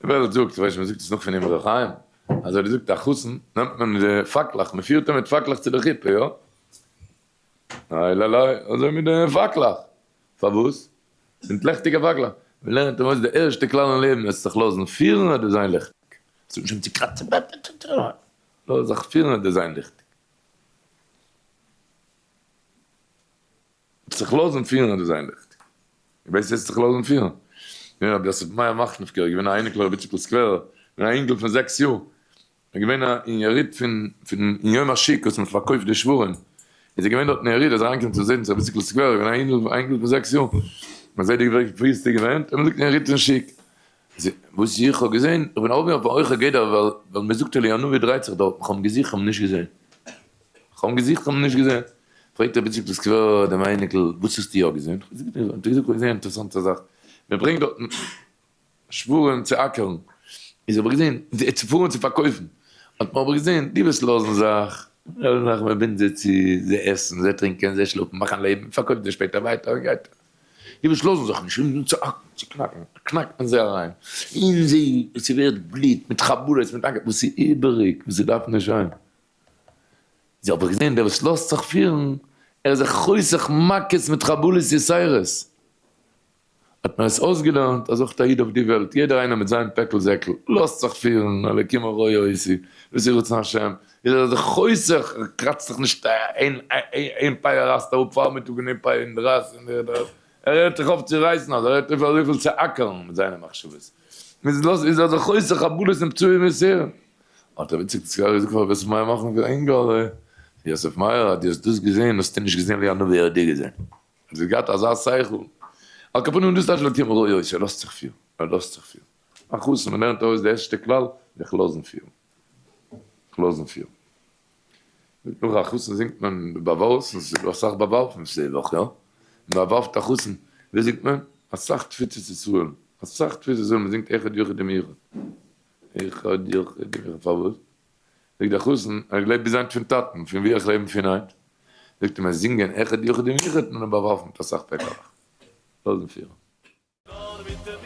די וועלט זאגט, כ'ווייס נישט מ'זאגט עס נאך פון אמרי חיים, אז ער האט געזאגט א חתן נעמט מען די פאקלעך מ'פירט אים מיט פאקלעך צו די חופה, יא? איי ליי ליי, אזוי מיט די פאקלעך, פארוואס? מיט לעכטיגע פאקלעך, מ'לערנט אים אויס די ערשטע כלל אין לעבן, עס זיך לאזן פירן אדער זיין ליכטיג, עס האט נישט אים צו קראצן, לאז זיך פירן אדער זיין ליכטיג. זיך לאזן פירן אדער זיין ליכטיג. ווייסט ווער זיך לאזן פירן? געווען רבי יוסף מאיר מאכנובקער, געווען א אייניקל רבי איציקל סקווערער, געווען א אינגל פון זעקס יאר, איז געווען א אין יריד פון פון אין יום השיק וואס מען האט פארקויפט די שברים, איז ער געווען דארט אין יריד, איז אריינגעקומען צום זיידן צו רבי איציקל סקווערער, געווען א אינגל א אינגל פון זעקס יאר, מען זיידע געפרעגט וואו ביסטו געווען, האט ער געזאגט אין יריד פון שיק, וואס איך האב געזען, איך בין ארויפגעגאנגען אויפן הויכע גדר ווייל ווייל מען זאגט אליהו הנביא דרייט זיך דארט, איך האב אים געזוכט איך האב אים נישט געזען, איך האב אים געזוכט איך האב אים נישט געזען. פרעגט רבי איציקל סקווערער דעם אייניקל, וואס האסטו יא געזען? האט ער געזאגט, איך האב געזען א אינטערעסאנטע זאך, מען ברענגט דארטן שוורים צו אקערן, איז האב איך געזען, צו פארן צו פארקויפן, האט מען אבער געזען, די וואס לאזן זיך, לאזן זיך, מען בינדט זיי צו, זיי עסן, זיי טרינקען, זיי שלאפן, מאכן לעבן, פארקויפט זיי שפעטער ווייטער און גייט. די וואס לאזן זיך נישט, און צו האקן, צו קנאקן, קנאקט מען זיי אריין, אין זיי, ס'ווערט בלוט, מיט חבלות, מיט אנגער, וואס איז איבעריג, וואס ס'דארף נישט זיין. זיי האב איך געזען דער וואס לאזט זיך פירן, ער איז זיך חוסך מכות מיט חבלות יתירות. האט מען עס אויסגעלערנט אז אויך א איד אויף די וועלט, יעדער איינער מיט זיין פעקל זעקל, לאזט זיך פירן, אלוקים הרואה אותי, וואס איז רצון השם, איז ער זיך חוסך, ער קראצט זיך נישט איין פאה רייסט אראפ פארמיטאג און איין פאה אינדערהייס, ער הערט זיך אויף צו רייסן, אז ער הערט אויף אזויפיל צו אקערן מיט זיינע מחשבות, איז ער זיך חוסך חבלות און פצעים יתירים. האט רבי איציק צבי געזאגט פאר רבי יוסף מאיר מאכן פון אונגאר, יוסף מאיר אז דו האסט דאס געזען האסטו נישט געזען ווי א נביא האט דיר געזען, אז דו האסט געהאט אזא שכל, על כל פנים דאס טייטש אלקים ראה אותי, ער לאזט זיך פירן, ער לאזט זיך פירן, א חתן מען לערנט אויס די ערשטע כלל, זיך לאזן פירן, זיך לאזן פירן. זאגט נאך א חתן זינגט מען באווארפן, ס'איז דא אסאך באווארפנס די וואך, יא? מען באווארפט א חתן, ווי זינגט מען? אסאך תפוצות ישראל, אסאך תפוצות ישראל, מען זינגט אחד יחיד ומיוחד. איך האב דיר געפרעגט פארוואס, זאגט דער חתן, ער האט געלעבט ביז היינט פון טאטן, פון ווי איך לעבן פון היינט, זאגט ער מיר זינגען אחד יחיד ומיוחד און באווארפן מיט אסאך פעקעלעך, לאזן פירן. נאר מיט דעם.